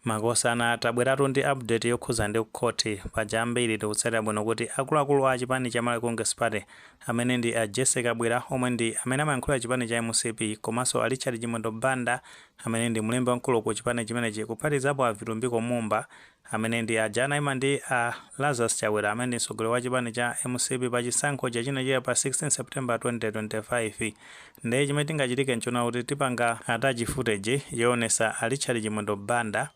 Makosana, tabweratu ndi update yokhuza ndi khoti. Paja ambiri tikutsatira bwino kuti akuluakulu a chipani cha Malawi Congress Party, amene ndi a Jessie Kabwila, omwe ndi amene amayankhula chipani cha MCP, komanso a Richard Chimwendo Banda, amene ndi mlembi wamkulu ku chipani chimenechi, kuphatikizapo a Vitumbiko Mumba, amene ndi aja anayima ndi a Lazarus Chakwera, amene ndi mtsogoleri wa chipani cha MCP, pa chisankho chachinachitika pa 16 September 2025. Ndiye chimene tingachitike nchona kuti tipanga attach footage yoonesa a Richard Chimwendo Banda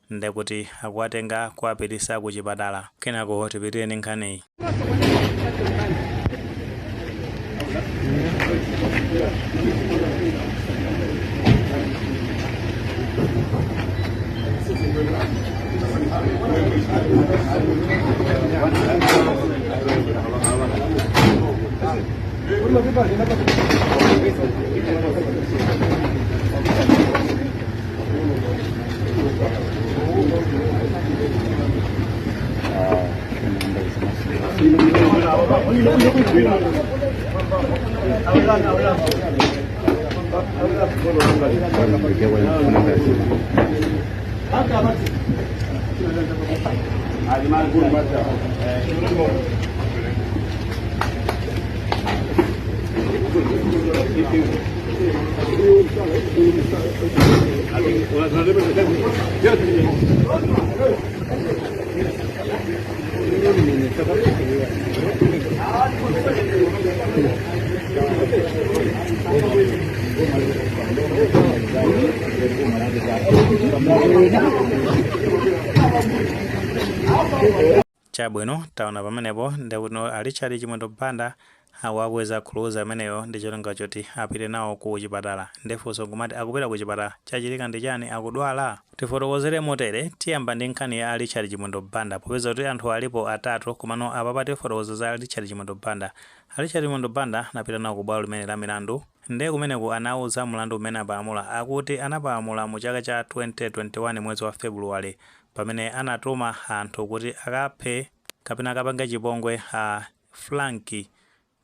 ndekuti akuwatenga kuwapitisa ku chipatala. Kenako tipitire ndi nkhaniyi. Chabwino, taona pamenepo ndekuti a Richard Chimwendo Banda akuwakweza cruiser ameneyo ndi cholinga choti apite nawo ku chipatala. Ndefunso nkumati, akupita ku chipatala, chachitika ndi chani? Akudwala? Tifotokozere motere. Tiyamba ndi nkhani ya Richard Chimwendo Banda, popeza kuti anthu alipo atatu, komano apapa tifotokoza za Richard Chimwendo Banda. Richard Chimwendo Banda anapita nawo ku bwalo limene la milandu. Ndiye kumeneku anauza mlandu umene apalamula. Akuti anapalamula mu chaka cha 2021, mwezi wa February, pamene anatuma anthu kuti akaphe kapena akapange chipongwe a Frank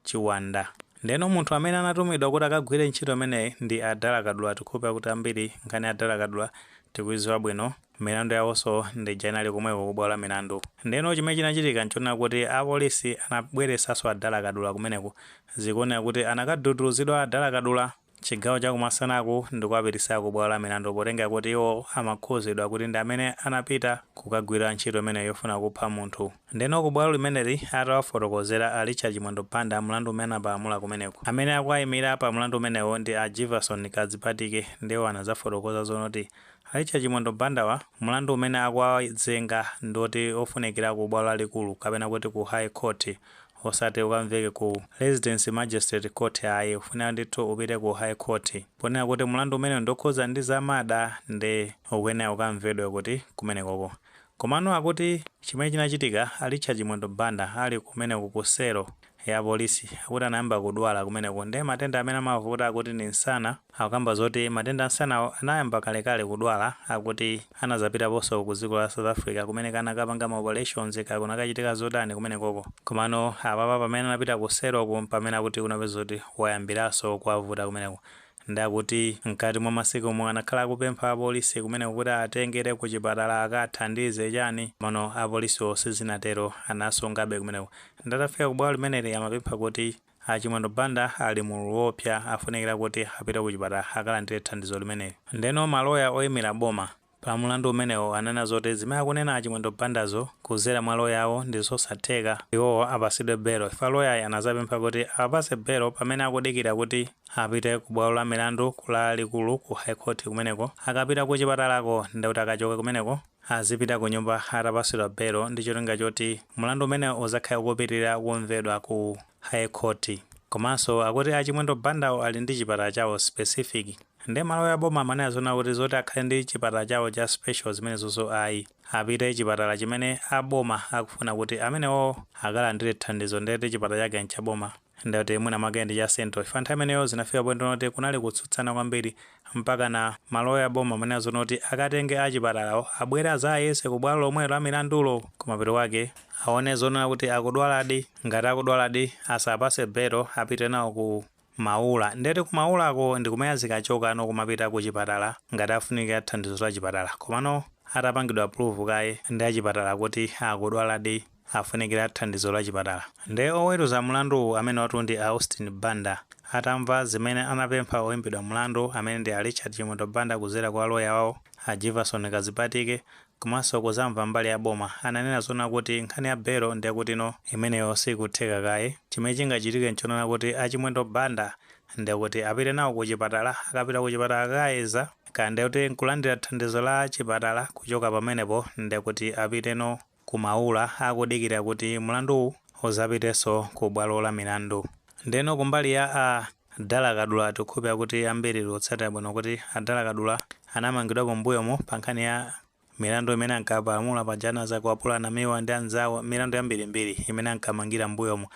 Chiwanda. Ndeno munthu amene anatumidwa kuti akagwire ntchito imeneyi ndi Adala Kadula. Tikhupa kuti ambiri nkhani ya Adala Kadula tikuidziwa bwino. Milandu yawonso ndi inali komweko ku bwalo la milandu. Ndeno chimene chinachitika nchonena kuti apolisi anabweresanso Adala Kadula kumeneku. Zikuoneka kuti anakaduduluzidwa Adala Kadula chigawo chakumasanaku ndikuwapitisa ku bwalo la milandu, potenga kuti iwo amakhuzidwa kuti ndi amene anapita kukagwira ntchito imeneyo yofuna kupha munthu. Ndeno ku bwalo limeneli, atawafotokozera a Richard Chimwendo Banda mlandu umene anapalamula kumeneko, amene akuwayimira pa mlandu umenewo ndi a Jivason Kadzipatike. Ndiwo anazafotokoza zonoti a Richard Chimwendo Bandawa mlandu umene akuwazenga ndoti ofunikira ku bwalo lalikulu, kapena kuti ku High Court, osati ukamveke ku Residence Magistrate Court ayi. Ufunika ndithu upite ku High Court, ponena kuti mlandu umene ndokhuza ndi za murder, ndi ukuyenera ukamvedwe kuti kumenekoko. Komano akuti chimene chinachitika, a Richard Chimwendo Banda ali kumeneko ku selo ya polisi, akuti anayamba kudwala kumeneko. Ndiye matenda amene amavuta akuti ndi msana. Akukamba zoti matenda ansanawo anayamba kalekale kudwala. Akuti anazapitaponso ku dziko la South Africa, kumene kana kapanga ma operations, kakunakachitika zotani kumenekoko. Komano apapa pamene anapita ku seloku, pamene akuti kunapeza kuti wayambiranso kuwavuta kumeneko. Ndakuti mkati mwa masiku omwe anakhala akupempha apolisi kumeneko kuti atengere ku chipatala, akathandize chani, mano apolisiwo sizinatero, anasungabe kumeneko. Ndatafika ku bwalo limeneli, amapempha kuti a Chimwendo Banda ali mu woopsa, afunikira kuti apite ku chipatala akalandire thandizo limeneli. Ndeno maloya oyimira boma pa mlandu umenewo anena zoti zimene akunena a Chimwendo Bandazo kuzera mwa loya awo ndi zosatheka, iwowo apasidwe belo. Ifa loyayi anazapempha kuti apase belo pamene akudikira kuti apite ku bwalo la milandu lalikulu, ku High Court kumeneko. Akapita ku chipatalako, ndikuti akachoka kumeneko azipita ku nyumba atapasidwa belo, ndi cholinga choti mlandu umene uzakhale ukupitirira kumvedwa ku High Court. Komanso akuti a Chimwendo Bandawo ali ndi chipatala chawo specific. Ndi maloya boma amanena zona kuti zoti akhale ndi chipatala chawo cha special zimenezonso ayi, apite chipatala chimene aboma akufuna kuti amenewo akalandire thandizo. Ndeti chipatala chake nchaboma, ndati mwina mwake ndi cha central. Ifa nthawi imeneyo zinafika point noti kunali kutsutsana kwambiri, mpaka na maloya boma amanena zonoti akatenge achipatalawo abwere azayese ku bwalo lomwe la milandulo, kumapeto kwake aone zonena kuti akudwaladi. Ngati akudwaladi, asapase belo, apite nawo ku Maula. Ndeti ku Maulako ndi kumene azikachoka no kumapita ku chipatala ngati afunika thandizo la chipatala. Komano Atapangidwa approve kaye ndi achipatala kuti akudwaladi, afunikira thandizo la chipatala. Nde oweruza mlandu amene watu ndi Austin Banda, atamva zimene anapempha oyimbidwa mlandu amene ndi a Richard Chimwendo Banda kuzera kwa loya wawo a Jefferson Kazipatike, komanso kuzamva mbali ya boma, ananena zona kuti nkhani ya belo ndekuti no, imeneyo sikutheka kaye. Chimene chingachitike nchonena kuti a Chimwendo Banda ndekuti apite nawo ku chipatala. Akapita ku chipatala akayeza kande kuti nkulandira thandizo la chipatala, kuchoka pamenepo ndekuti apiteno kumaula akudikira kuti mlanduwu uzapitenso ku bwalo la milandu. Ndeno kumbali ya a Dala Kadula, tikukhulupirira kuti ambiri tikutsatira bwino kuti a Dala Kadula anamangidwapo mbuyomo pa nkhani ya milandu imene ankapalamula pajana zakuwapula Namiwa ndi anzawo, milandu yambirimbiri imene ankamangira mbuyomo.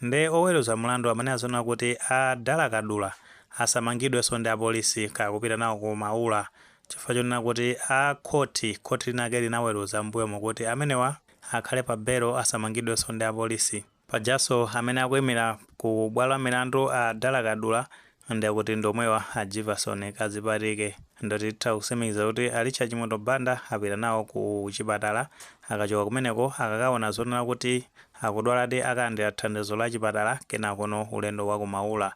Nde oweruza mlandu amene azona kuti a Dala Kadula asamangidwenso ndi apolisi kakupita nawo ku Maula, chifukwa chonena kuti a khoti, khoti linake linaweruza mbuyomo kuti amenewa akhale pa belo, asamangidwenso ndi apolisi. Pajanso amene akuyimira ku bwalo la milandu a Dala Kadula ndekuti ndomwewa a Jefferson Kazipatike. Ndoti titha kusimikiza kuti a Richard Chimwendo Banda apita nawo ku chipatala. Akachoka kumeneko akakaona zonena kuti akudwaladi, akalandira thandizo la chipatala, kenakono ulendo wa kumaula.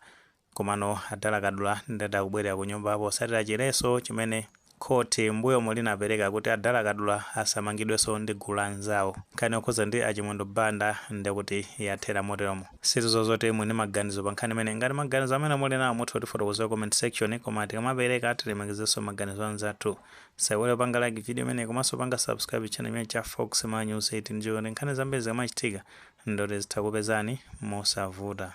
Komano a Dala Kadula ndati akubwerera ku nyumba posatira chiletso chimene khoti mbuyomo linapereka kuti a Dala Kadula asamangidwenso ndi gulu la anzawo. Nkhani yokhuza ndi a Chimwendo Banda ndekuti yathera moteromo. Sitizo zoti muli ndi maganizo pa nkhani imene. Ngati maganizo amene muli nawo, mutha kutifotokozera comment section, koma tikamapereka tilemekezenso maganizo anzathu. Saiwale panga like video imene komanso panga subscribe channel imene cha Fox Ma News 8 ndiyo nkhani zambiri zikamachitika ndoti zitha kupezani mosavuta.